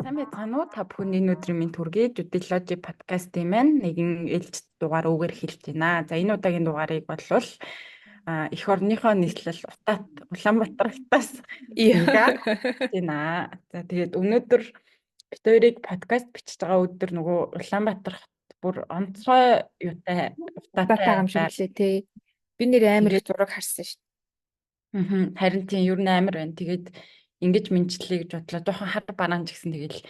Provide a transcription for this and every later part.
Сайн байцгаана уу? Та бүхэн энэ өдрийн мэнд хүргэе. Judillogy подкастын маань нэгэн ээлжит дугаар үүгээр эхэлж байна. За, энэ удаагийн дугаарыг болвол эх орныхоо нийслэл Утаат Улаанбаатар хотоос ингээд байна. За, тэгээд өнөөдөр бид хоёрыг подкаст бичиж байгаа өдөр нөгөө Улаанбаатар хот бүр онцгой юутай утаатай юм шиг лээ те. Би нэр амар их зураг харсан шүү. Харин тийм, ер нь амар байна. Тэгээд ингэж мэндчлэе гэж бодлоо. Жоохон хар бараан ч гэсэн тэгэл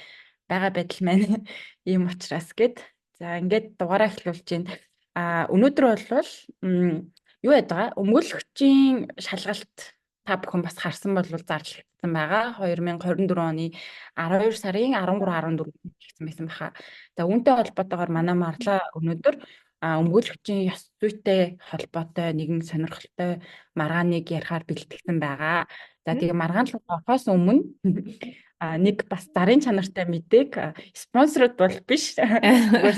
байгаа байдал маань ийм учраас гээд. За, ингээд дугаараа эхлүүлж байна. Өнөөдөр бол юу яадаг байгаа? Өмгөөлөгчийн шалгалт та бүхэн бас харсан бол зарлагдсан байгаа. 2024 оны 12 сарын 13 14 хийгдсэн байсан баха. За, үүнтэй холбоотойгоор манай Марлаа өнөөдөр өмгөөлөгчийн ёс зүйтэй холбоотой нэгэн сонирхолтой маргааныг ярихаар бэлтгэсэн байгаа. За, тэгээ маргаан руу орохоос өмнө нэг бас зарын чанартай мэдээг, спонсород бол биш. Зүгээр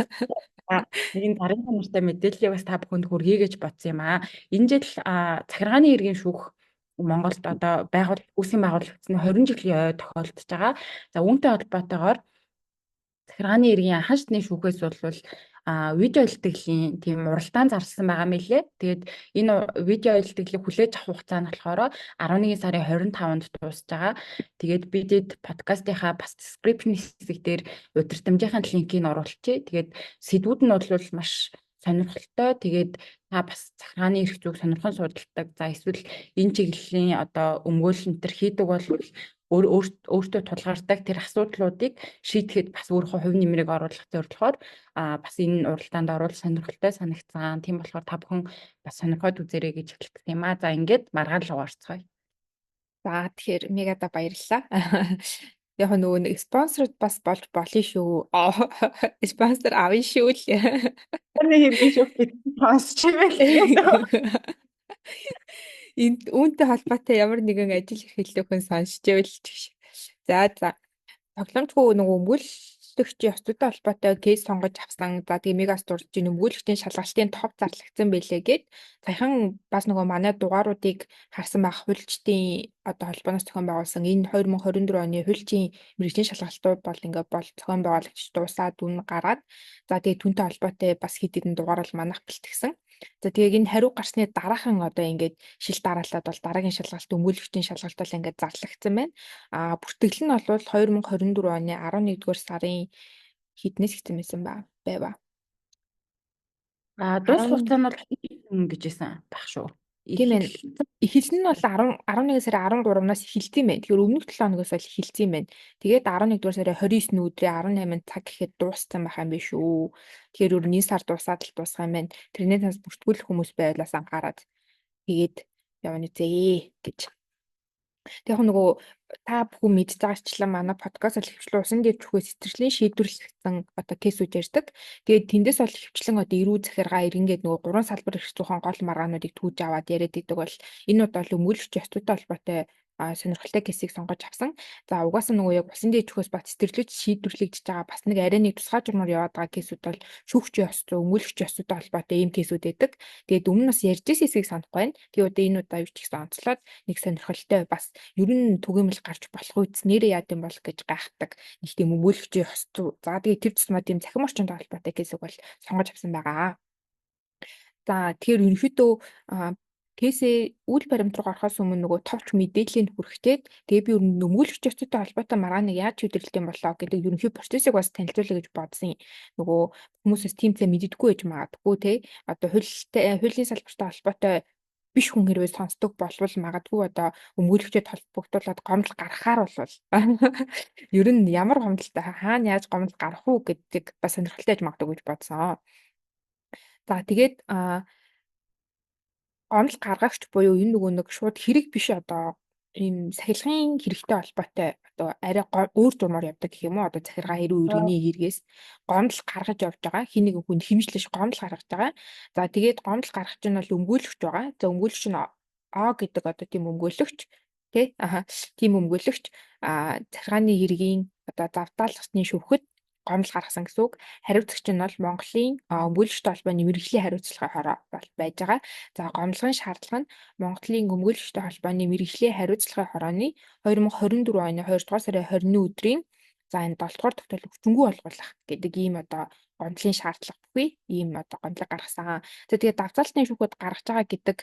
нэгэн зарын чанартай мэдээллийг бас та бүхэнд хүргэе гэж бодсон юм аа. Энэ жил захиргааны иргэн шүүх Монголд одоо үүсгэн байгуулагдсан 20 жилийн ой тохиолдож байгаа. За, үүнтэй холбоотойгоор захиргааны иргэн анхан шатны шүүхээс бол видео илтгэлийн тийм уралдаан зарласан байгаа мэлээ. Тэгээд энэ видео илтгэлийг хүлээж авах хугацаа нь болохоор 11 сарын 25-нд дуусж байгаа. Тэгээд бидэд подкастынхаа бас description хэсэг дээр удирдамжийнхаа линкийг оруулчихъя. Тэгээд сэдвүүд нь бол маш сонирхолтой. Тэгээд та бас захиргааны эрх зүйг сонирхон судалдаг. За, эсвэл энэ чиглэлийн одоо өмгөөлөл энэ төр хийдэг бол өөртөө тулгардаг тэр асуудлуудыг шийдэхэд бас өөрийнхөө хувь нэмрийг оруулах зорилгоор бас энэ уралдаанд орвол сонирхолтой санагцсан. Тийм болохоор та бүхэн бас сонирхоод үзээрэй гэж хэлдэг юм аа. За, ингээд маргаан руу орцгоё. За, тэгэхээр Мегада баярлалаа. Яг нөгөө нэг спонсорд бас болж болно шүү. Спонсор авъя шүү л. Тэрний хэрэг шүү гэж сонсч юм байл. Энэ үүнтэй холбоотой ямар нэгэн ажил эрхлэх хүн сонсч байвал ч гэж. За. Тоглоомжгүй нөгөө өмгөөлөгчийн ёс зүйтэй холбоотой case сонгож авсан. За, тэгээ Мегас дурдж өмгөөлөгчийн шалгалтын топ зарлагдсан байлээ гэд. Саяхан бас нөгөө манай дугааруудыг харсан байх хуульчдын одоо холбооноос зохион байгуулсан энэ 2024 оны хуульчийн мэргэжлийн шалгалтууд бол ингээ бол зохион байгуулагч дуусаад үн гараад, за, тэгээ түүнтэй холбоотой бас хэд хэдэн дугаар бол манайх бэлтгэсэн. За, тэгээ энэ хариу гарсны дараахан одоо ингээд шил дараалаад бол дараагийн шалгалт, өмгөөлөгчийн шалгалт бол ингээд зарлагдсан байна. Бүртгэл нь бол 2024 оны 11-р сарын хэднээс хийсэн байсан ба байва. Дуусах хугацаа нь бол гэж байсан байх шүү. Тийм ээ. Эхэлсэн нь бол 10 11 сарын 13-наас эхэлсэн юм байна. Тэгэхээр өмнөх 7 хоногоос л эхэлсэн юм байна. Тэгээд 11-р сарын 29-ний өдрийн 18 цаг гэхэд дууссан байх юм биш үү. Тэгэхээр өөр энэ сар дуусаад л дуусах юм байна. Тэрний танаас бүртгүүлэх хүмүүс байвал анхаарад тэгээд явна үзээ гэж. Тэг яг нөгөө та бүхэн мэдж байгаачлан манай подкаст бол ихэвчлэн усан дээр чүхээ сэтэрлийн шийдвэрлэгдсэн одоо case үүд ярьдаг. Тэгээд тэндээс бол ихэвчлэн одоо эрүү захиргаа иргэнгээд нөгөө гурван салбар эрх зүйн гол маргаануудыг түүж аваад яриад идэг бол энэ удаа бол өмгөөлөгч ёс зүйтэй холбоотой сонирхолтой case ийг сонгож авсан. За, угаасаа нөгөө яг усан дээр чүхээс бат сэтрлэж шийдвэрлэгдэж байгаа бас нэг арай нэг тусгай журмаар яваад байгаа case үүд бол шүүгчийн ёс зүй, өмгөөлөгчийн ёс зүйтэй холбоотой ийм case үүд байдаг. Тэгээд өмнө нь бас ярьж байсан хэсгийг санахгүй байна. Тэгээ одоо энэ удаа юу ч гэсэн онцлоод нэг сонирхолтой, бас ер нь түгээмэл гарч болох үз нэрээ яад юм бол гэж гайхдаг нэг тийм өмгөөлөгчийн ёс зүй. За, тэгээ тэр тусмаа тийм цахим орчинтой холбоотой case ийг бол сонгож авсан байгаа. За, тэгэхээр ерөнхийдөө case ээ үйл баримт руу орохоос өмнө нөгөө товч мэдээллийг хүргэхтэй. Тэгээ би өмгөөлөгч ёс зүйтэй холбоотой маргааныг яаж шийдвэрлэх юм болоо гэдэг ерөнхий процессыг бас танилцуулъя гэж бодсон. Нөгөө хүмүүсээс тийм цай мэддэггүй байж магадгүй те. Одоо хуультай, хуулийн салбартай холбоотой биш хүн хэрвээ сонсдог болвол магадгүй одоо өмгөөлөгчөд холбогдуулаад гомдол гаргахаар бол ер нь ямар гомдолтой, хаана яаж гомдол гарах уу гэдэг бас сонирхолтой байж магадгүй гэж бодсон. За, тэгээд гомдол гаргагч буюу энэ нөгөө нэг шууд хэрэг биш, одоо ийм сахилгын хэрэгтэй холбоотой одоо арай өөр журмаар явдаг гэх юм уу, одоо захиргаа хэрүү иргэний хэрэгээс гомдол гаргаж явж байгаа, хин нэгэн хүн хэмжлэж гомдол гаргаж байгаа. За, тэгээд гомдол гаргах чинь бол өмгөөлөгч байгаа. За, өмгөөлөгч нь А гэдэг одоо тийм өмгөөлөгч тий, тийм өмгөөлөгч захиргааны хэргийн одоо завдаалгачны шүүхэд гомдол гаргасан гэсэн үг. Хариуцагч нь бол Монголын өмгөөлөгчтэй холбооны мэргэжлийн хариуцлагын хороо бол байж байгаа. За, гомдлогын шаардлага нь Монголын өмгөөлөгчтэй холбооны мэргэжлийн хариуцлагын хорооны 2024 оны 2 дугаар сарын 20-ны өдрийн За энэ 7 дугаар тогтоол хүчингү олгуулах гэдэг ийм одоо гомдлын шаардлага бүхий ийм одоо гомдлог гаргасан. За тэгээд давзаалтны шүүхүүд гаргаж байгаа гэдэг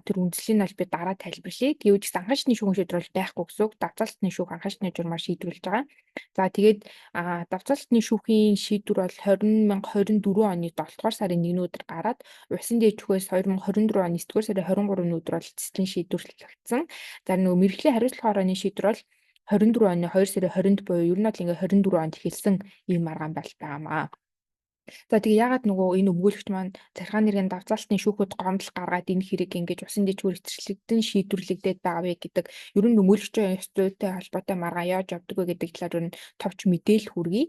тэр үндслийг нь бол би дараа тайлбарлая. Гэвч анхан шатны шүүхийн шийдвэр бол байхгүй гэсэн үг. Давзаалтны шүүх анхан шатны журмаар шийдвэрлэж байгаа. За тэгээд давзаалтны шүүхийн шийдвэр бол 2024 оны 7 дугаар сарын 1 өдөр гараад улсын дээд шүүхээс 2024 оны 9 дугаар сарын 23 өдөр бол цэцлэн шийдвэрлэгдсэн. За нөгөө мэргэжлийн хариуцлага хорооны шийдвэр бол 24 оны 2 сарын 20-нд буюу ер нь бол ингээ 24 онд эхэлсэн ийм маргаан байдал байгаамаа. За тэгээ ягаад нөгөө энэ өмгөөлөгч маань захиргааны нэрийн давзаалтны шүүхүүд гомдол гаргаад энэ хэрэг ингэж усан дэжгүүр эцэслэгдэн шийдвэрлэгдээд байгаа вэ гэдэг ер нь өмгөөлөгчийн ёс зүйтэй холбоотой маргаан яаж явдаг вэ гэдэг талаар ер нь товч мэдээлэл хүргэе.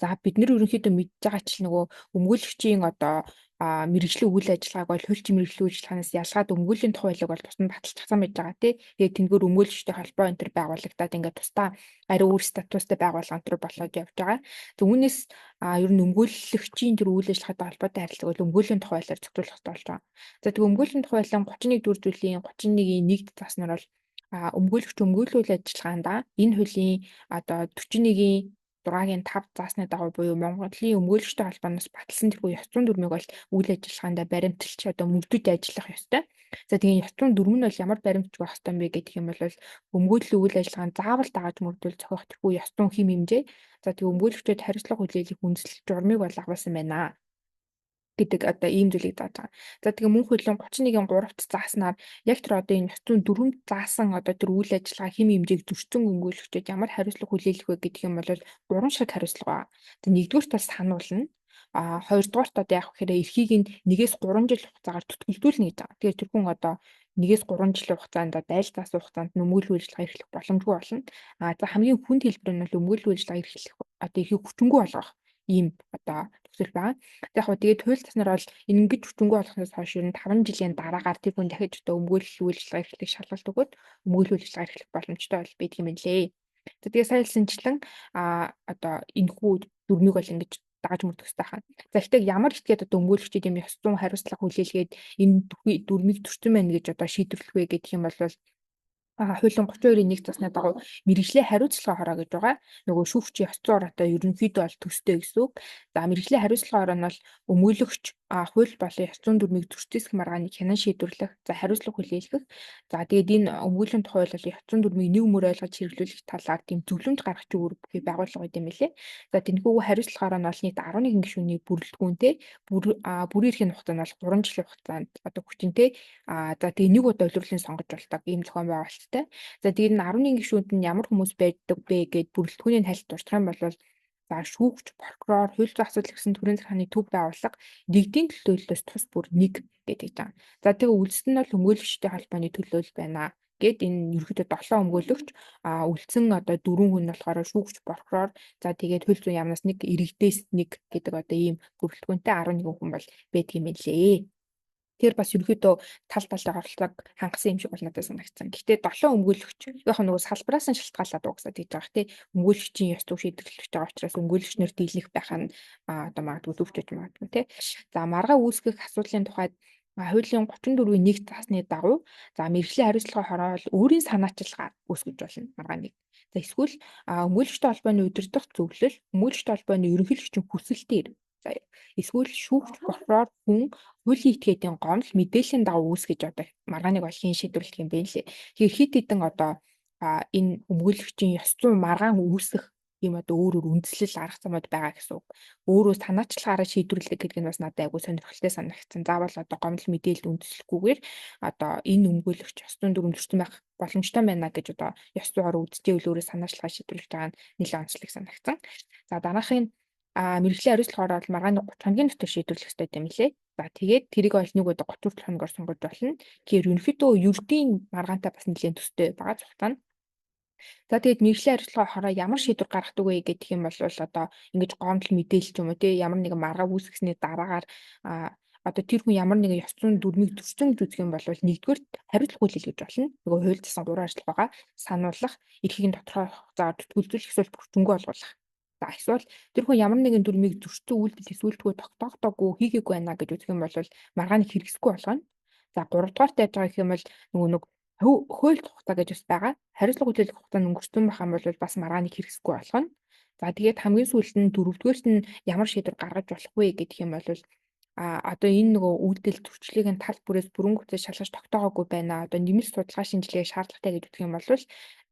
За бид нэр ерөнхийдөө мэдж байгаа ч нөгөө өмгөөлөгчийн одоо мэргэжлийн үйл ажиллагааг бол хуульчин мэргэжлийн үйл ажиллагаанаас ялгаад өмгөөллийн тухай хуулийг бол тусад баталчихсан байж байгаа тий. Тэгээд тэнгэр өмгөөлөгчтэй холбоо энэ төр байгуулагдаад ингээд тусдаа ари өөр статустай байгууллага энэ төр болоод явж байгаа. Тэг үүнээс ер нь өмгөөлөгчийн тэр үйл ажиллагаатай холбоотой харилцааг бол өмгөөллийн тухай хуулиар зохицуулах хэрэгтэй болж байгаа. За тэг өмгөөллийн тухай хуулийн 31 дүр зүйлийн 31-ийн 1-д зааснаар бол өмгөөлөгч өмгөөлөл үйл ажиллагаандаа энэ хуулийн одоо 41-ийн 6-гийн 5 заасны дагуу буюу Монголын өмгөөлөгчтэй холбооноос баталсан тэрхүү ёс зүйн дүрмийг бол үйл ажиллагаандаа баримталж одоо мөрдөж ажиллах ёстой. За тэгээ ёс зүйн дүрм нь бол ямар баримтч байх ёстой юм бэ гэх юм бол өмгөөллийн үйл ажиллагаанд заавал дагаж мөрдвөл зохиох тэрхүү ёс зүйн хэм хэмжээ. За тэгээ өмгөөлөгчдөд хариуцлага хүлээлгэх үндэслэл журмыг бол агуулсан байна гэдэг одоо ийм зүйлийг зааж байгаа. За тэгээ мөн хуулийн 31-ийн 3-т зааснаар яг тэр одоо энэ ёс зүйн дүрмд заасан одоо тэр үйл ажиллагаа хэм хэмжээг зөрчсөн өмгөөлөгчдөд ямар хариуцлага хүлээлгэх вэ гэдэг юм бол гурван шиг хариуцлага байгаа. Тэгээ нэгдүгээрт бол сануулна. А хоёрдугаарт одоо яг гэхээр эрхийг нь 1-ээс 3 жил хугацаагаар түтгэлдүүлнэ гэж байгаа. Тэгэхээр тэр хүн одоо 1-ээс 3 жилийн хугацаанд одоо айл заасан хугацаанд өмгөөлөл үйл ажиллагаа эрхлэх боломжгүй болно. А за хамгийн хүнд хэлбэр нь бол өмгөөлөл үйл ажиллагаа эрхлэх одоо эрхийг хүчингү болгох ийм одоо нөхцөл байгаа. Яг хөө тэгээд хууль заснаар бол ингэж хүчингү болгосноос хойш ер нь 5 жилийн дараагаар тэр хүн дахиж одоо өмгөөлөл үйл ажиллагаа эрхлэх шалгалт өгөөд өмгөөлөл үйл ажиллагаа эрхлэх боломжтой бол байдаг юм лээ. За тэгээ сайн хэлсэнчлэн одоо энэхүү дүрмийг бол ингэж дагаж мөрдөх хэрэгтэй хаа. За гэхдээ ямар этгээд одоо өмгөөлөгчид юм ёс зүйн хариуцлага хүлээлгээд энэ дүрмийг төрсөн байна гэж одоо шийдвэрлэх вэ гэх юм бол хуулийн 32-ийн 1 засны дагуу мэргэжлийн хариуцлага хороо гэж байгаа. Нөгөө шүүгчийн ёс зүйн ороотой ерөнхийдөө бол төстэй гэсэн үг. За мэргэжлийн хариуцлага хороо нь бол өмгөөлөгч хууль болон ёс зүйн дүрмийг зөрчсөн маргааныг хянан шийдвэрлэх, за хариуцлага хүлээлгэх. За тэгээд энэ өмгөөллийн тухай хууль бол ёс зүйн дүрмийг нэг мөр ойлгож хэрэглүүлэх талаар тийм зөвлөмж гаргах үүрэг бүхий байгууллага байд юм билээ. За тэнхүү хариуцлага хороо нь бол нийт 11 гишүүний бүрэлдэхүүнтэй бүрийн эрхийн хугацаа нь бол 3 жилийн хугацаанд одоо хүчинтэй. За тэгээ нэг удаа улирлын сонгож болдог ийм зохион байгуулалттай. За тэгээд энэ 11 гишүүнд нь ямар хүмүүс байдаг бэ гэд бүрэлдэхүүний хайлт дурдах юм бол за шүүгч, прокурор, хууль зүйн асуудал гэсэн төрийн захиргааны төв байгууллага, нэгдийн төлөөллөөс тус бүр нэг гэдэг жаа. За тэгээ үлдсэн нь бол өмгөөлөгчтэй холбооны төлөөлөл байна. Гэт энэ ерөөхдөө 7 өмгөөлөгч үлдсэн одоо 4 хүн болохоор шүүгч, прокурор, за тэгээд хууль зүйн яамнаас нэг, иргэдээс нэг гэдэг одоо ийм бүрэлдэхүүнтэй 11 хүн бол байдаг юм билээ. Тэр бас ерөнхийдөө тал талтай оролцоог хангасан юм шиг бол надад санагдсан. Гэхдээ 7 өмгөөлөгч яг нөгөө салбараас нь шалтгаалаад угсаа тэгж байгаа тий. Өмгөөлөгчийн ёс зүй шийдвэрлэж байгаа учраас өмгөөлөгчнөр дийлэх байх нь одоо магадгүй төвчөж магадгүй тий. За маргаа үүсгэх асуудлын тухайд хуулийн 34-ийн 1 заасны дагуу за мэргэжлийн хариуцлага хороо бол өөрийн санаачилгаар үүсгэж болно маргааныг. За эсвэл өмгөөлөгчтэй холбооны удирдах зөвлөл, өмгөөлөгчтэй холбооны ерөнхийлөгчийн хүсэлтээр за эсвэл шүүгч, прокурор хүн хуулийн этгээдийн гомдол мэдээллийн дагуу үүсгэж одоо маргааныг бол хэн шийдвэрлэх юм бэ лээ. Тэгэхээр хит хитэн одоо энэ өмгөөлөгчийн ёс зүйн маргаан үүсгэх ийм одоо өөр өөр үндслэл арга замууд байгаа гэсэн үг. Өөрөө санаачлагаараа шийдвэрлэдэг гэдэг нь бас надад айгүй сонирхолтой санагдсан. Заавал одоо гомдол мэдээлэлд үндэслэхгүйгээр одоо энэ өмгөөлөгч ёс зүйн дүрм зөрчсөн байх боломжтой байна гэж одоо ёс зүйгээр үзчихвэл өөрөө санаачлагаар шийдвэрлэж байгаа нь нэлээд онцлог санагдсан. За дараахын мэргэжлийн хариуцлагаар бол маргааны 30 хоногийн дотор шийдвэрлэх ёстой юм лээ. За тэгээд тэрийг бол нэг удаа 30 хүртэл хоногор сонгож болно. Тэгэхээр ерөнхийдөө ердийн маргаантай бас нэлээд төстэй байгаа хугацаа нь. За тэгээд мэргэжлийн хариуцлага хороо ямар шийдвэр гаргадаг вэ гэх юм бол одоо ингэж гомдол мэдээлэл ч юм уу тий ямар нэгэн маргаа үүсгэсний дараагаар одоо тэр хүн ямар нэгэн ёс зүйн дүрмийг зөрчсөн гэж үзэх юм бол нэгдүгээр хариуцлага хүлээлгэж болно. Нөгөө хууль засан гурван ажиллагаа байгаа. Сануулах, эрхийг нь тодорхой хугацаагаар түтгэлзүүлэх эсвэл хүчингү олгуулах. За эсвэл тэр хүн ямар нэгэн дүрмийг зөрчсөн үйлдэл эсвэл тогтоогдоогүй хийгээгүй байна гэж үзэх юм бол маргааныг хэрэгсэхгүй болгоно. За гуравдугаарт яаж байгаа гэх юм бол нөгөө нэг хууль хугацаа гэж бас байгаа. Хариуцлага хүлээлгэх хугацаа нь өнгөрсөн байх юм бол бас маргааныг хэрэгсэхгүй болгоно. За тэгээд хамгийн сүүлд нь дөрөвдүгээрт нь ямар шийдвэр гаргаж болох вэ гэх юм бол одоо энэ нөгөө үйлдэл зөрчлийг нь тал бүрээс бүрэн гүйцэд шалгаж тогтоогоогүй байна. Одоо нэмэлт судалгаа шинжилгээг шаардлагатай гэж үзэх юм бол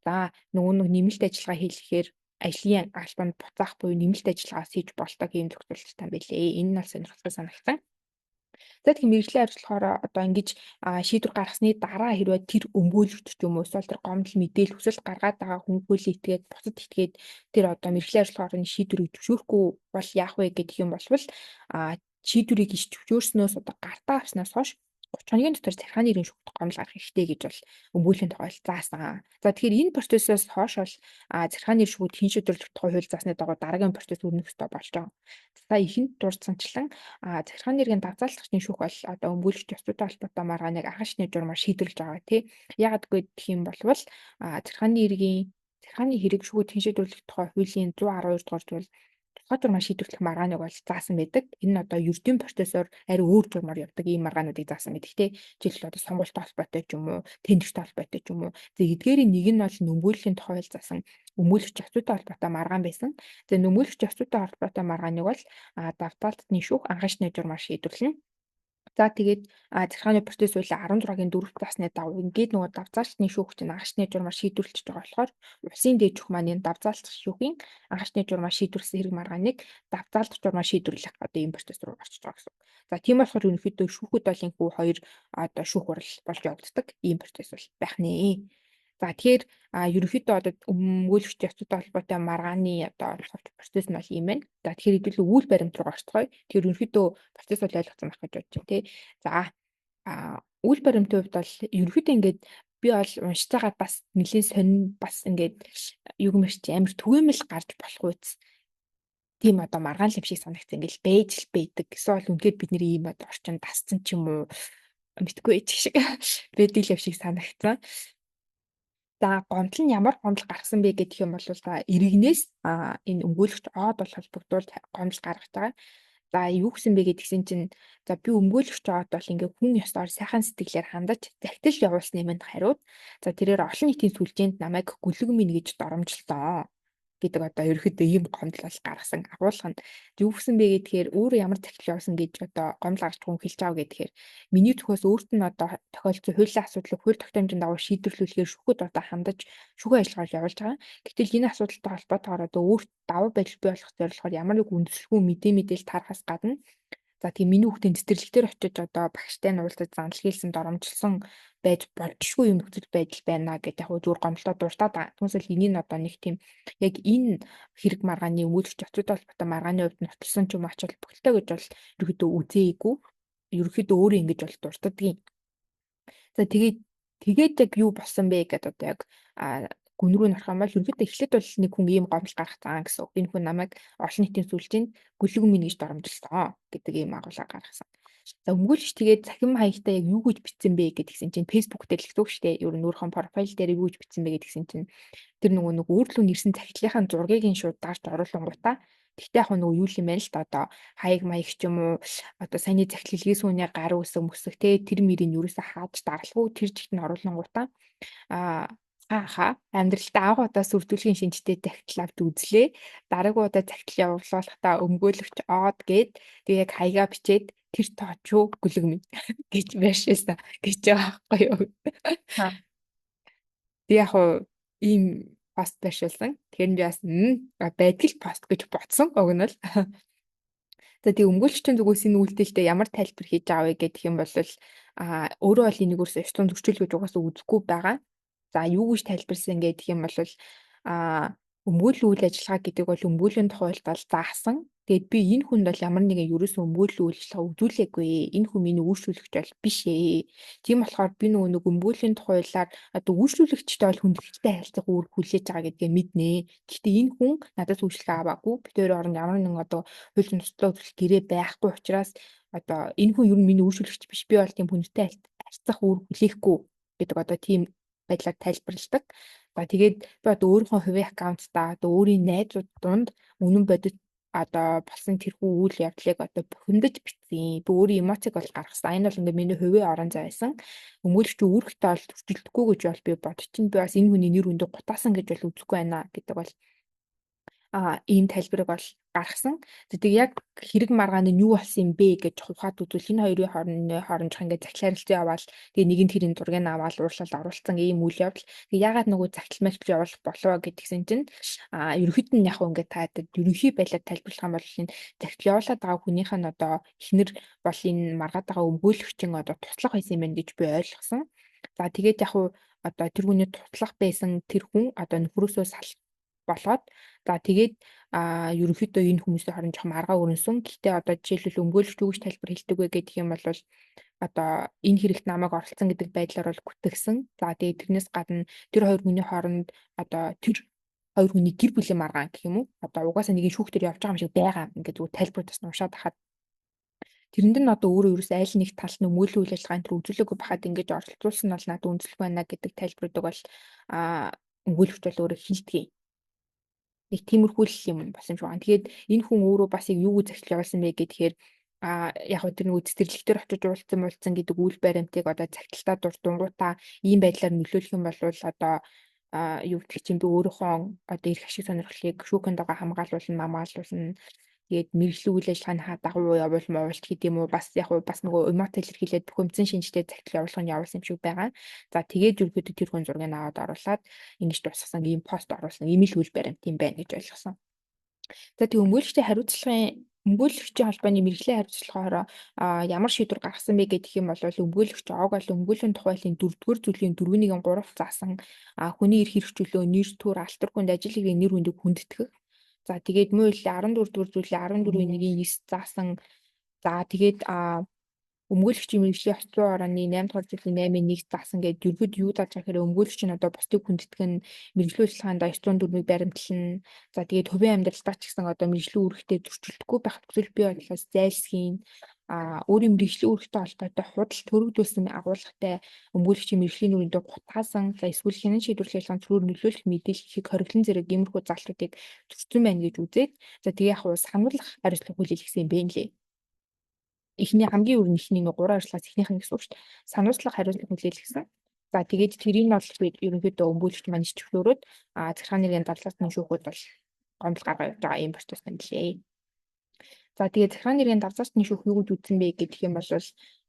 за нөгөө нэг нэмэлт ажиллагаа хийлгэхээр ажлын албанд буцаах буюу нэмэлт ажиллагаас хийж болдог ийм зохицуулттай байлээ. Энэ нь бол сонирхолтой санагдсан. За тэгэхээр мэргэжлийн авч болохоор одоо ингэж шийдвэр гаргасны дараа хэрвээ тэр өмгөөлөгч ч юм уу эсвэл тэр гомдол мэдээлэл хүсэлт гаргаад байгаа хүн хуулийн этгээд бусад этгээд тэр одоо мэргэжлийн авч болохоор шийдвэрийг зөвшөөрөхгүй бол яах вэ гэдэг юм болвол шийдвэрийг иш зөвшөөрснөөс одоо гартаа авснаас хойш 30 хоногийн дотор захиргааны иргэн шүүхт гомдол гаргах хэрэгтэй гэж бол өмгөөллийн тухай заасан. За тэгэхээр энэ процессоос хойш бол захиргааны иргэн шүүхүүд хэн шийдвэрлэх тухай хууль заасны дагуу дараагийн процесс өрнөх ёстой болж байгаа. За эхэнд дурдсанчлан захиргааны иргэн давзаалцагчны шүүх бол одоо өмгөөлөгч ёс зүйтэй холбоотой маргааныг анхан шатны журмаар шийдвэрлэж байгаа тий. Яагаад гэх юм болвол захиргааны иргэн захиргааны хэрэг шүүхүүд хэн шийдвэрлэх тухай хуулийн 112 дугаар зүйл тухай журмаар шийдвэрлэх маргааныг бол заасан байдаг. Энэ нь одоо ердийн процессор арай өөр журмаар явдаг ийм маргаануудыг заасан байдаг те. Жишээлбэл одоо сонгуультай холбоотой ч юм уу, тендертэй холбоотой ч юм уу. За эдгээрийн нэг нь бол нөмгөөллийн тухай хууль заасан өмгөөлөгч ёс зүйтэй холбоотой маргаан байсан. За нөмгөөлөгч ёс зүйтэй холбоотой маргааныг бол давтаалтны шүүх анхан шатны журмаар шийдвэрлэнэ. За тэгээд захиргааны процесс хуулийн 16-гийн 4 заасны дагуу ингээд нөгөө давзаалчны шүүх чинь анхан шатны журмаар шийдвэрлэж байгаа болохоор улсын дээд шүүх маань энэ давзаалцах шүүхийн анхан шатны журмаар шийдвэрлэсэн хэрэг маргааныг давзаалдах журмаар шийдвэрлэх одоо ийм процесс руу орчиж байгаа гэсэн. За тийм болохоор ерөнхийдөө шүүхүүд бол энэхүү хоёр одоо шүүх хурал болж явагддаг ийм процесс бол байх нэ. За тэгэхээр ерөнхийдөө одоо өмгөөлөгч ёс зүйтэй холбоотой маргааны одоо товч процесс нь бол ийм байна. За тэгэхээр хэдүүлээ үйл баримт руу орцгоё. Тэгэхээр ерөнхийдөө процесс бол ойлгоцсон байх гэж бодож байна тий. За үйл баримтын хувьд бол ерөнхийдөө ингээд би бол уншиж байгаа бас нэлийн сонин бас ингээд юу гэмээр чи амар түгээмэл гарч болох үз тийм одоо маргаан юм шиг санагцсан ингээл байж л байдаг. Эсвэл үнэхээр бид нэр ийм одоо орчин дасцсан ч юм уу мэдгүй ч шиг байдаг юм шиг санагцсан. За гомдол нь ямар гомдол гаргасан бэ гэх юм бол за иргэнээс энэ өмгөөлөгч од бол холбогдуулж гомдол гаргаж байгаа. За юу гэсэн бэ гэдгсэн чинь за би өмгөөлөгч од бол ингээ хүн ёсоор сайхан сэтгэлээр хандаж захидал явуулсны минь хариуд. За тэрээр олон нийтийн сүлжээнд намайг гүлэг минь гэж доромжлоо гэдэг одоо ерөөхдөө ийм гомдол бол гаргасан. Агуулга нь юу гэсэн бэ гэхээр өөрөө ямар захидал явуулсан гэж одоо гомдол гаргаж хүн хэлж байгаа гэхээр миний зүгээс өөрт нь одоо тохиолдсон хуулийн асуудлыг хууль тогтоомжийн дагуу шийдвэрлүүлэхээр шүүхэд одоо хандаж шүүхийн ажиллагаа явуулж байгаа. Гэтэл энэ асуудалтай холбоотойгоор одоо өөрт давуу байдал бий болох зорилгоор ямар нэг үндэслэхүү мэдээлэл тарахаас гадна за тийм миний хүүхдийн цэцэрлэг дээр очиж одоо багштай нь уулзаж занал хийлсэн доромжилсан байж болжгүй юм нөхцөл байдал байна гэдэг яг зүгээр гомдлоо дуртаад байгаа. Түүнээс энийг нь одоо нэг тийм яг энэ хэрэг маргааны өмгөөлөгч ёс зүйтэй холбоотой маргааны хувьд нотолсон ч юм ач холбогдолтой гэж бол ерөөхдөө үзээгүй. Ерөөхдөө өөрөө ингэж бол дуртадгийн. За тэгээд яг юу болсон бэ гэдээ одоо яг гүн рүү нөрөх юм бол ерөнхийдөө эхлээд бол нэг хүн ийм гомдол гаргацсан гэсэн үг. Энэ хүн намайг олон нийтийн сүлжээнд гүлэг минь гэж доромжилсон гэдэг ийм агуулга гаргасан. За өмгөөлөгч тэгээд цахим хаягтай яг юу гэж бичсэн бэ гэдгсэн чинь Facebook дээр л гэсэн үг шүү дээ. Ер нь өөрийнхөө профайл дээр юу гэж бичсэн бэ гэдгсэн чинь тэр нөгөө нэг өөрлөө нэрсэн захидлынхаа зургийг нь шууд дарж оруулангуудаа. Тэгтээ яг нөгөө юу юм бэ л да одоо хаяг маяг ч юм уу одоо саяны захидал илгээсэн хүний гар үсэг мөсөг те тэр мөрийг юусаа хааж даралгүй тэр чигт нь оруулангуудаа ааха амьдралтаа анх удаа сүрдүүлгийн шинжтэй захидал авч үзлээ. Дараагийн удаа захидал явуулахдаа өмгөөлөгч од гээд тэг яг хаягаа бичээд тэр тооч юу гүлэг минь гэж байшаасан гэж байгаа байхгүй юу. Тэг яг уу ийм пост байршуулсан. Тэгэхээр би бас байдгал пост гэж бодсон уг нь л. За тэг өмгөөлөгчийн зүгээс энэ үйлдэлдээ ямар тайлбар хийж байгаа вэ гэх юм бол өөрөө бол энийг өөрсөө ёс зүйн зөрчил гэж угаасаа үзэхгүй байгаа. За юу гэж тайлбарласан гэх юм бол өмгөөллийн үйл ажиллагаа гэдэг бол өмгөөллийн тухай хуульд бол заасан. Тэгээд би энэ хүнд бол ямар нэгэн ерөөсөн өмгөөллийн үйл ажиллагаа үзүүлээгүй. Энэ хүн миний үйлчлүүлэгч бол биш ээ. Тийм болохоор би нөгөө нэг өмгөөллийн тухай хуулиар одоо үйлчлүүлэгчтэй бол хүндэтгэлтэй харилцах үүрэг хүлээж байгаа гэдгээ мэднэ. Гэхдээ энэ хүн надаас үйлчлэгээ аваагүй. Бид хоёр оронд ямар нэгэн одоо хуулийн туслалаа үзүүлэх гэрээ байхгүй учраас одоо энэ хүн ер нь миний үйлчлүүлэгч биш. Би бол тийм хүндтэй харьцах үүрэг хүлээхгүй гэдэг одоо тийм байдлаар тайлбарладаг. За тэгээд би одоо өөрийнхөө хувийн аккаунтдаа одоо өөрийн найзууд дунд үнэн бодит одоо болсон тэрхүү үйл явдлыг одоо бухимдаж бичсэн. Би өөрийн эмоцийг бол гаргасан. Энэ бол ингээ миний хувийн орон зай байсан. Өмгөөлөгч үүрэгтэй бол зөрчилдөхгүй гэж бол би бодчихно. Би бас энэ хүний нэр хүндийг гутаасан гэж бол үзэхгүй байна гэдэг бол Ийм тайлбарыг бол гаргасан. Тэгээд яг хэрэг маргааны нь юу болсон юм бэ гэж ухаад үзвэл энэ хоёрын хооронд жоох ингээд захидал харилцан яваал, тэгээ нэгэн тэрийн зургийг аваад уурлал оруулсан ийм үйл явдал. Тэгээ ягаад нөгөө захидал махидал явуулах болов гэдгсэн чинь ерөнхийд нь яг ингээд та ерөнхий байдлаар тайлбарлах юм бол энэ захидал явуулаад байгаа хүнийх нь одоо эхнэр бол энэ маргаад байгаа өмгөөлөгчийн одоо туслах байсан юм байна гэж би ойлгосон. За, тэгээд яг уу одоо тэр хүний туслах байсан тэр хүн одоо нөхрөөсөө сал болоод, за, тэгээд ерөнхийдөө энэ хүмүүсийн хооронд жоохон маргаа өрнөсөн. Гэхдээ одоо жишээлбэл өмгөөлөгч юу гэж тайлбар хэлдэг вэ гэх юм бол одоо энэ хэрэгт намайг оролцсон гэдэг байдлаар бол гүтгсэн. За, тэгээд тэрнээс гадна тэр хоёр хүний хооронд одоо тэр хоёр хүний гэр бүлийн маргаан гэх юм уу? Одоо угаасаа нэгэн шүүхтэр явж байгаа юм шиг байгаа. Ингээд зүгээр тайлбар бас уншаад хахад тэрэнд нь одоо өөрөө ерөөс айл нэг талд нь өмгөөллийн үйл ажиллагаа энэ төр үзүүлээгүй байхад ингэж оролцуулсан нь бол надад үнэлэх байна гэдэг тайлбаруудыг бол өмгөөлөгч бол өөрөө хэлдэг. Нэг тиймэрхүү л юм болсон юм шиг байна. Тэгээд энэ хүн өөрөө бас яг юу гэж захидал явуулсан бэ гэхээр яг хөө тэр нэг цэцэрлэгтэр очиж уулзсан муулцсан гэдэг үйл баримтыг одоо захидалтаа дурдангуудаа ийм байдлаар нөлөөлөх юм бол одоо юу гэдэг чинь би өөрийнхөө одоо эрх ашиг сонирхлыг шүүхийн дагуу хамгаалуулна, мамгаалуулна. Тэгээд мэргэжлийн үйл ажиллагааны дагуу явуул муулт гэдэг юм уу, бас яг бас нөгөө эмоц илэрхийлээд бухимдсан шинжтэй захидал явуулах нь явуулсан юм шиг байгаа. За, тэгээд ерөнхийдөө тэр хүн зургийг аваад оруулаад ингэж дуусгасан, ийм пост оруулсан, ийм л үйл баримт юм байна гэж ойлгосон. За, тэг өмгөөлөгчийн холбооны мэргэжлийн хариуцлагаар ямар шийдвэр гаргасан бэ гэх юм бол өмгөөлөгч ОГ бол өмгөөллийн тухай хуулийн 4-р зүйлийн 4-1-3 заасан хүний эрх хэрэгчлөө, нэр төр, алтар хүнд, ажил хэргийн нэр хүндийг хүндэтгэх. За, тэгээд муу хуулийн 14 дугаар зүйлийн 14-ийн 1-9 заасан. За, тэгээд өмгөөлөгчийн мэргэжлийн ёс зүйн орооны 8 дугаар зүйлийн 8-1 заасан гэдэг ерөөд юу зааж байгаа гэхээр өмгөөлөгч нь одоо бусдыг хүндэтгэх нь, мэргэжлийн ажиллагаанд ёс зүйн дүрмийг баримтлана. За, тэгээд хувийн амьдралдаа ч гэсэн одоо мэргэжлийн үүрэгтээ зөрчилдөхгүй байх нөхцөл бий байдлаас зайлсхийна. Өөрийн мэргэжлийн үүрэгтэй холбоотой худал төрөгдүүлсэн агуулгатай өмгөөлөгчийн мэргэжлийн нүрэндээ гутгаасан, за, эсвэл хянан шийдвэрлэх ажиллагаанд цөрөөр нөлөөлөх мэдээлэл хийх хориглон зэрэг иймэрхүү залтуудыг зөрчсөн байна гэж үзээд, за, тэгээ яг сануулгах хариуцлага хүлээлгэсэн юм байна лээ. Эхний хамгийн өрн эхний нэг гурван хариуцлагаас эхнийх нь гэсэн үг шүү дээ. Сануулгах хариуцлага хүлээлгэсэн. За, тэгээд тэрийг нь бол ерөнхийдөө өмгөөлөгч маань ичвлөөрөөд захиргааны нэрийн дарлаалтны шүүхүүд бол гомдол гаргаа явж байгаа ийм процесс байна лээ. За, тэгээд захиргааны нэрийн дарзаалтны шүүх юу гэж үзсэн бэ гэх юм бол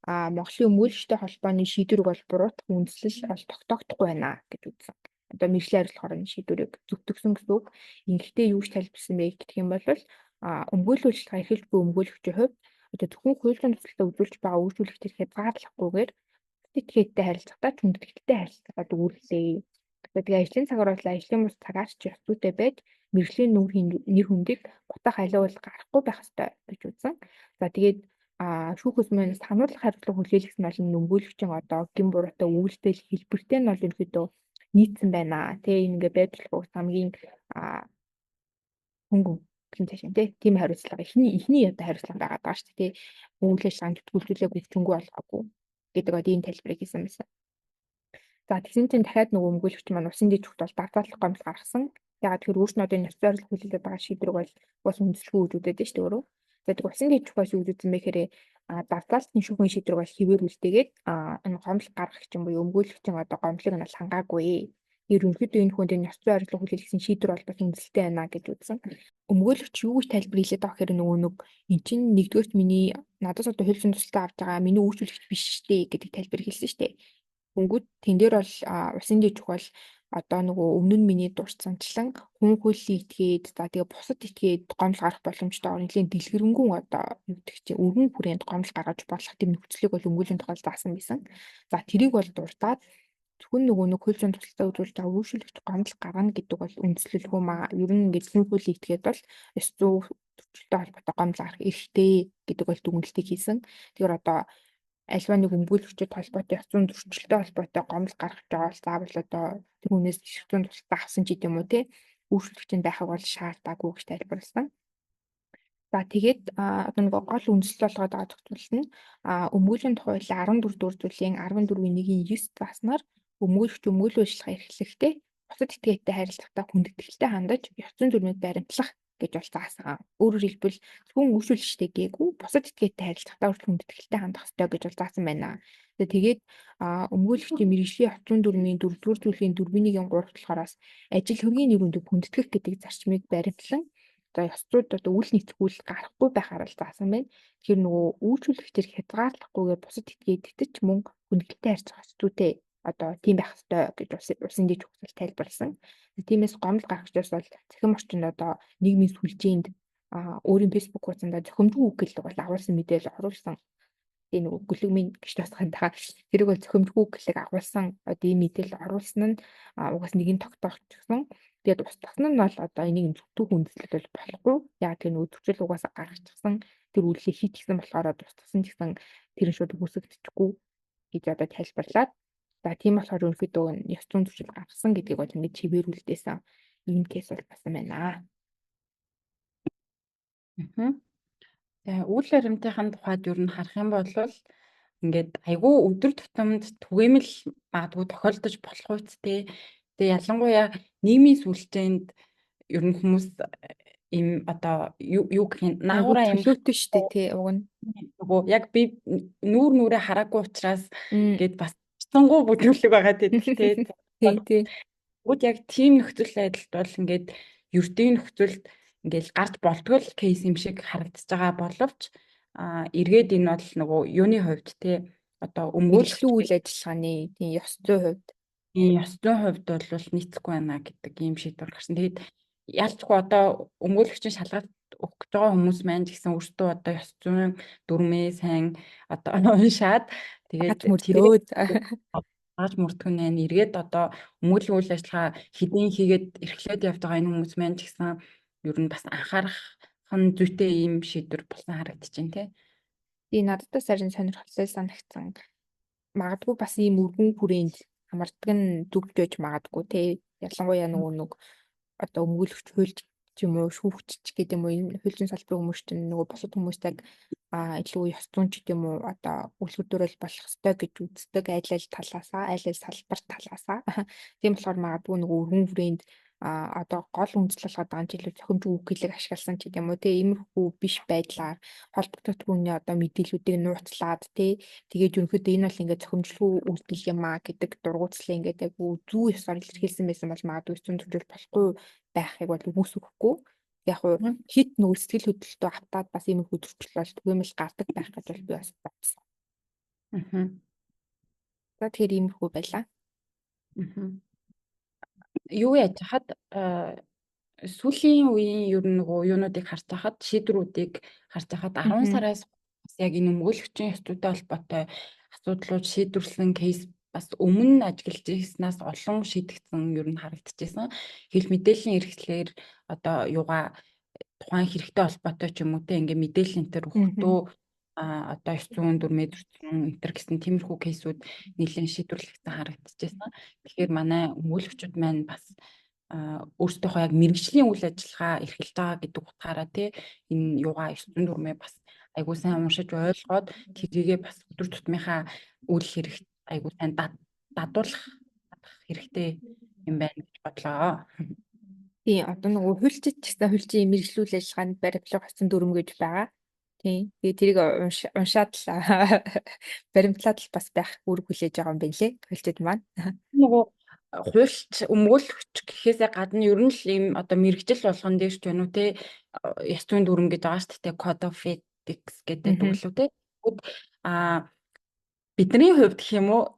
Монголын өмгөөлөгчтэй холбооны шийдвэрийг бол буруутгах үндслэл бол тогтоогдохгүй байна гэж үзсэн. Одоо мэргэжлийн хариуцлагаар энэ шийдвэрийг зөвтгөсөн гэсэн үг. Ингэхдээ юу гэж тайлбарласан бэ гэх юм бол өмгөөллийн үйлчлэгээ эрхэлж буй өмгөөлөгчийн хувьд одоо зөвхөн хууль зүйн тусалтай үзүүлж байгаа үйлчлүүлэх төр хязгаарлахгүйгээр этгээдтэй харилцахдаа хүндэтгэлтэй харилцаа дүүрлээ. Тэгээ ажлын цагаар бол ажлын бус цагаар ч ёс зүйтэй байж мэргэжлийн нэр хүндийг гутах аливаа гарахгүй байх ёстой гэж үзсэн. За, тэгээд шүүхээс маань сануулгах хариуцлага хүлээлгэсэн нь бол энэ өмгөөлөгчийн одоо гэм буруутай үйлдэл хэлбэртэй нь бол ерөнхийдөө нийцсэн байна. Тэгээ энэ ингээ байж болох хамгийн хөнгөн гэх цаашаа тий тийм хариуцлага эхний одоо хариуцлага байгаад байгаа шүү дээ, тий, үйл ажиллагаанд бүртгүүлээгүй, хүчингү болгоогүй гэдэг одоо ийм тайлбарыг хийсэн байсан. За, тэгсэн чинь дахиад нөгөө өмгөөлөгч маань усын дэд чухт бол дарзаалах гомдол гаргасан. Ягаад тэгэхээр өөрт нь одоо энэ ёс зүйн хариуцлага хүлээлгээд байгаа шийдвэрийг бол бас үндэслэхгүй гэж үзээд шүү дээ өөрөө. За, тэг усын дэд чухаас юу гэж үзсэн бэ гэхээр дарзаалтны шүүхийн шийдвэрийг бол хэвээр үлдээгээд энэ гомдол гаргагч юм буюу өмгөөлөгчийн одоо гомдлыг нь бол хангаагүй. Ерөнхийдөө энэ хүнд энэ ёс зүйн хариуцлага хүлээлгэсэн шийдвэр бол бас үндэслэлтэй байна гэж үзсэн. Өмгөөлөгч юу гэж тайлбар хийлээд байгаа гэхээр нөгөө нэг эн чинь нэгдүгээрт миний надаас одоо хууль зүйн тусалтай авч байгаа миний үйлчлүүлэгч биш штэ гэдэг тайлбар хэлсэн штэ. Хөнгүүд тэн дээр бол усын дэд чухал одоо нөгөө өмнө нь миний дурдсанчлан хүн хуулийн этгээд, за, тэгээ бусад этгээд гомдол гарах боломжтой нэлийн дэлгэрэнгүй одоо юу гэдэг чинь өргөн хүрээнд гомдол гаргаж болох тийм нөхцөлийг бол өмгөөллийн тухай заасан байсан. За, тэрийг бол дурдаад зөвхөн нөгөө нэг хууль зүйн тусалтай үзүүлж байгаа үйлчлэгч гомдол гаргана гэдэг бол үндслэлгүй маа. Ер нь ингээд хүн хуулийн этгээд бол ёс зүй зөрчилтэй холбоотой гомдол гарах эрхтэй гэдэг бол дүгнэлтийг хийсэн. Тэгэхээр одоо альва нэг өмгөөлөгчөд холбоотой ёс зүйн зөрчилтэй холбоотой гомдол гаргаж байгаа бол заавал одоо тэр хүнээс ёс зүйн тусалтай авсан ч гэдэм үү те үйлчлэгч нь байхыг бол шаардаагүй гэж тайлбарласан. За, тэгээд одоо нэг гол үндслэл болгоод байгаа зохицуулалт нь өмгөөллийн тухай 14 дугаар зүйлийн 14-ийн 1-ийн 9 зааснаар өмгөөлөгч өмгөөллийн ажиллагаа эрхлэхдээ бусад этгээдтэй харилцахдаа хүндэтгэлтэй хандаж ёс зүйн дүрмийг баримтлах гэж бол заасан. Өөрөөр хэлбэл зөвхөн үйлчлүүлэгчтэй гээгүй бусад этгээдтэй харилцахдаа хүртэл хүндэтгэлтэй хандах ёстой гэж бол заасан байна. Тэгээд өмгөөлөгчийн мэргэжлийн ёс зүйн дүрмийн 4-р зүйлийн 4-ийн 3 талаараас ажил хөргийн нэр хүндийг хүндэтгэх гэдэг зарчмыг баримтлан За ёс зүйд одоо үйл нийцэх үйл гарахгүй байхаар л заасан байна. Тэгэхээр нөгөө үйлчлүүлэгчээр хязгаарлахгүйгээр бусад этгээд ч мөн хүндэлтэй харьцах ёс зүйтэй одоо тийм байх ёстой гэж улсын дэд жагсаалт тайлбарласан. Тиймээс гомдол гаргагчдаас бол цахим орчинд одоо нийгмийн сүлжээнд өөрийн Facebook хуудсандаа зохимжгүй үг гэлэг бол агуулсан мэдээлэл оруулсан. Тэгээ нөгөө гөлөг минь гэж тасган та. Тэрийг бол зохимжгүй үг гэлэг агуулсан одоо ийм мэдээлэл оруулсан нь угаас нэг нь тогтоох ч гэсэн тэгээд устгасан нь бол одоо энийг зүгтүүх үндэслэл бол болохгүй. Яг тэр нөгөө зөрчил угаасаа гаргачихсан, тэр үйлдэлийг хийчихсэн болохоор устгасан ч гэсэн тэр нь шууд үгүйсгэгдэчихгүй гэж одоо тайлбарлаад, за тийм болохоор ерөнхийдөө ёс зүйн зөрчил гаргасан гэдгийг бол ингэж чивээрүүлдээсэн ийм case бол басан байна. Тэгээ үйл баримтын тухайд ер нь харах юм бол ингээд айгүй өдөр тутамд түгээмэл магадгүй тохиолдож болох үсттэй. Тэгээ ялангуяа нийгмийн сүлжээнд ер нь хүмүүс ийм одоо юу юу гэх юм наагураа юм төлөөтэй шүү дээ, тий, уг нь. Нөгөө яг би нүүр нүрээ хараагүй учраас ингээд бас цонгуу бүдүүлэг байгаа тий. Тий, тий. Тэгвэл яг тийм нөхцөл байдалд бол ингээд ердийн нөхцөлд ингээл гарч болтгол case юм шиг харагдаж байгаа боловч эргээд энэ бол нөгөө юуны хувьд те одоо өмгөөлөх үйл ажиллагааны тийм ёс зүйн хувьд, тийм ёс зүйн хувьд бол нийцэхгүй байна гэдэг ийм шийдвэр гарсан. Тэгээд ялчгүй одоо өмгөөлөгчийн шалгалт өгөх гэж байгаа хүмүүс маань ч гэсэн өөрсдөө одоо ёс зүйн дүрмээ сайн одоо уншаад тэгээд мөрдөөд дааж мөрдөх нь байна. Эргээд одоо өмгөөллийн үйл ажиллагаа хэдийн хийгээд эрхлээд явж байгаа энэ хүмүүс маань ч гэсэн ер нь бас анхаарах нь зүйтэй ийм шийдвэр болсон харагдаж байна те. Би надад бас харин сонирхолтой санагдсан. Магадгүй бас ийм өргөн хүрээнд хамардаг нь зүг байж магадгүй те. Ялангуяа нөгөө нэг одоо өмгөөлөгч хуульч ч юм уу, шүүгч ч гэдэг юм уу, энэ хуулийн салбарын хүмүүс чинь нөгөө бусад хүмүүстэй илүү ёс зүйн ч гэдэг юм уу, одоо үлгэр болох ёстой гэж үздэг аль аль талаасаа, аль аль салбар талаасаа. Тийм болохоор магадгүй нөгөө өргөн хүрээнд одоо гол үндэслэл болгоод байгаа нь ч илүү зохимжгүй үг хэлэг ашигласан ч гэдэг юм уу те, иймэрхүү биш байдлаар холбогдох түүний одоо мэдээллүүдийг нууцлаад те, тэгээд ерөнхийдөө энэ бол ингээд зохимжлгүй үйлдэл юм а гэдэг дургуутслаа ингээд айгу зүү ёсоор илэрхийлсэн байсан бол магадгүй зүйн зөрчил болохгүй байхыг бол үгүйсгэхгүй. Яг уу хит нөгөө сэтгэл хөдлөлтөө автаад бас иймэрхүү зөрчил бол түгээмэл гардаг байх гэж бол би бас бодсон. За тэгэхээр иймэрхүү байлаа. Юу яаж хахад сүүлийн үеийн ер нь нөгөө юунуудыг харж хахад, шийдвэрүүдийг харж хахад 10 сараас бас яг энэ өмгөөлөгчийн ёс зүйтэй холбоотой асуудлууд шийдвэрлсэн case бас өмнө ажиглаж ирснээс олон шийдэгдсэн ер нь харагдчихсан. Хэл мэдээллийн эрхлэлээр одоо юугаа тухайн хэрэгтэй холбоотой ч юм уу те, ингээ мэдээлэл энэ төр өгөхдөө одоо ёс зүйн дүрмээ зөрчсөн энэ төр гэсэн тиймэрхүү case үүд нэлээд шийдвэрлэгдсэн харагдчихсан. Тэгэхээр манай өмгөөлөгчүүд маань бас өөрсдийнхөө яг мэргэжлийн үйл ажиллагаа эрхэлж байгаа гэдэг утгаараа те, энэ юугаа ёс зүйн дүрмээ бас айгуу сайн уншиж ойлгоод тэрийгээ бас өдөр тутмынхаа үйл хэрэгт айгуу сайн дадуулах хэрэгтэй юм байна гэж бодлоо. Тийм, одоо нөгөө хуульчид ч гэсэн хуульчийн мэргэжлийн ажиллагаанд баримтлах ёс зүйн дүрэм гэж байгаа. Тийм. Тэгээ тэрийг уншаад л баримтлаад л бас байх үүрэг хүлээж байгаа юм байна лээ. Хуульчид маань. Нөгөө хуульч өмгөөлөгч гэхээсээ гадна ер нь л ийм одоо мэргэжил болгон дээр ч байна уу те, ёс зүйн дүрэм гэж байгаа шүү дээ. Code of Ethics гэдэг үг лүү те. Бидний хувьд гэх юм уу,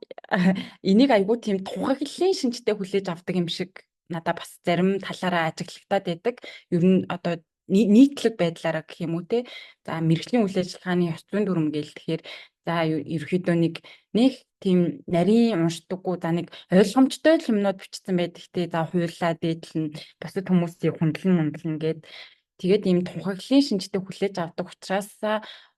энийг айгүй тийм тунхаглалын шинжтэй хүлээж авдаг юм шиг надад бас зарим талаараа ажиглагдаад байдаг. Ер нь одоо нийтлэг байдлаараа гэх юм уу те. За мэргэжлийн үйл ажиллагааны ёс зүйн дүрэм гээл тэгэхээр за ерөөхдөө нэг тийм нарийн уншдаггүй, за нэг ойлгомжтой л юмнууд бичсэн байдаг те. За хуулиа дээдлэн бусад хүмүүсийг хүндлэн мөндлөн гээд тэгээд ийм тунхаглалын шинжтэй хүлээж авдаг учраас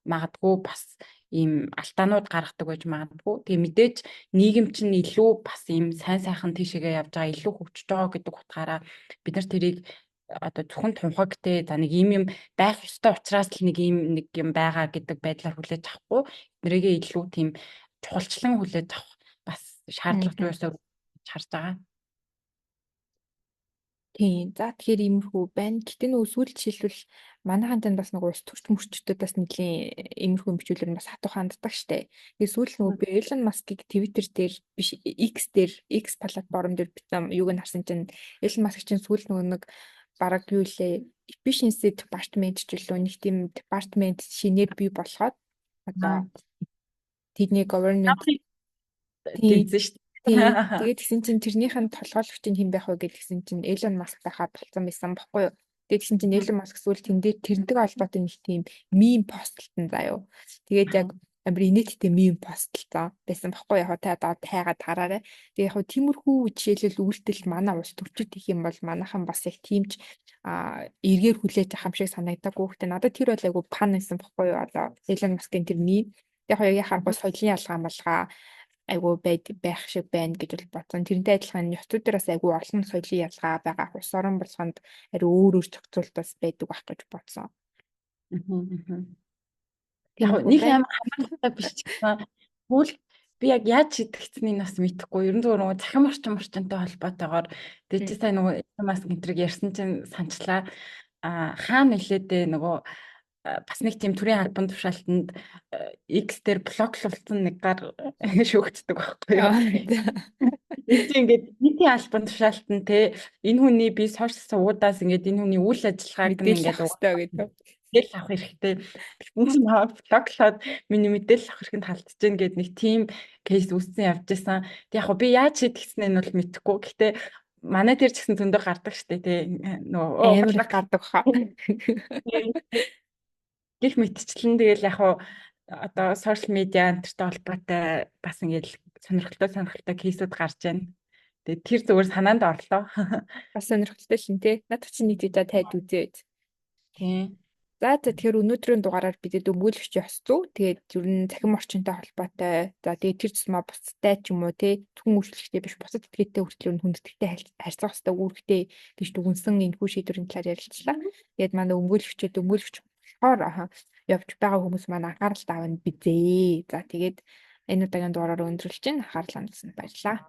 магадгүй бас ийм алдаанууд гаргадаг байж магадгүй. Тэгээ мэдээж нийгэм чинь илүү бас ийм сайн сайхан тийшээгээ явж байгаа, илүү хөгжиж байгаа гэдэг утгаараа бид нар тэрийг одоо зөвхөн тунхаг те, за нэг ийм юм байх ёстой учраас л нэг ийм нэг юм байгаа гэдэг байдлаар хүлээж авахгүй, эднэрийгээ илүү тийм чухалчлан хүлээж авах бас шаардлага зүй ёсоор харж байгаа. Тийм. За тэгэхээр иймэрхүү байна. Гэтэ нөгөө сүүл жишээлбэл манайхан танд бас нөгөө улс төрч мөрчдөд бас нэлийн иймэрхүү бичүүлэр нь бас хатуу ханддаг штэ. Тэгээ сүүл нөгөө би Elon Musk-ыг Twitter дээр биш, X дээр, X платформ дээр юуг нь харсан чинь Elon Musk чинь сүүл нөгөө нэг бараг юу лээ efficiency department ч илүү нэг тийм department шинээр бий болгоод одоо тэдний government тэнцэн шүү дээ. Тэгээд тэгсэн чинь тэрнийх нь толгойлогч нь хэн байх вэ гэдгсэн чинь Elon Musk байхаар болсон байсан бохгүй юу. Тэгээд тэгсэн чинь Elon Musk эсвэл тэн дээр тэрнтэйг холбоотой нэг тийм meme post-лтон заяо. Тэгээд яг амар инээдтэй meme post-лтон байсан бохгүй яг та одоо тайгаад хараарай. Тэгээд яг тиймэрхүү жишээлбэл үйлдэл манай улс төрчид их юм бол манайхан бас яг тиймч эргээр хүлээж авах юм шиг санагдаагүй. Гэхдээ надад тэр бол айгу fun байсан бохгүй юу. Одоо Elon Musk-ын тэр meme яг яг яхааргүй соёлын ялгаа малгаа айгу байх шиг байна гэж бол бодсон. Тэрнтэй адилхан ёсцууд дээр бас айгу олон соёлын ялгаа байгаа. Улс орон болгонд арай өөр өөр зохицуулт бас байдаг байх гэж бодсон. Яг нэг амар хамааралтай биш ч гэсэн тэгвэл би яг яаж шийдэгдсэнийг бас мэдэхгүй. Ер нь зүгээр нөгөө цахим орчинтой холбоотойгоор тэгээ чи сая нөгөө Elon Musk энтриг ярьсан чинь санчлаа. Хаана нэлээдээ нөгөө бас нэг тийм төрийн албан тушаалтанд X дээр block-луулсан нэг гар шүүгддэг байхгүй юу? Энэ чинь ингээд нийтийн албан тушаалтан те энэ хүний би social сувгуудаас ингээд энэ хүний үйл ажиллагааг нь ингээд хэрэгтэй гэдэг. Мэдээлэл авах хэрэгтэй. Тэгсэн чинь block-лоод миний мэдээлэл авах эрхэнд халдаж гин гэд нэг тийм case үүссэн явж исэн. Тэг яг би яаж шийдгэснээ нь бол мэдэхгүй. Гэхдээ манай тэр ч гэсэн зөндөө гардаг штэ тий нөгөө амар гардаг хаа. Гэх мэтчлэн тэгэл яг хуу одоо social media энтертэй холбоотой бас ингээд сонирхолтой сонирхолтой case-үүд гарч байна. Тэгээд тэр зүгээр санаанд орлоо. Бас сонирхолтой шин тий. Надад чи нэг тийж тайд үзээд. Тийм. За за, тэгэхээр өнөөдрийн дугаараар бидэд өмгөөлөгч ёс зүй, тэгээд ер нь цахим орчинтой холбоотой, за тэгээд тэр тусмаа бусдтай ч юм уу те зөвхөн үйлчлэгчтэй биш бусад этгээдтэй хүртэл ер нь хүндэтгэлтэй харьцах хэрэгтэй үүрэгтэй гэж дүгнсэн энэхүү шийдвэрийн талаар ярилцлаа. Тэгээд манай өмгөөлөгчид, өмгөөлөгч болохоор явж байгаа хүмүүс маань анхаарал тавина бизээ. За, тэгээд энэ удаагийн дугаараар өндөрлөж байна. Анхаарал хандсанд баярлалаа.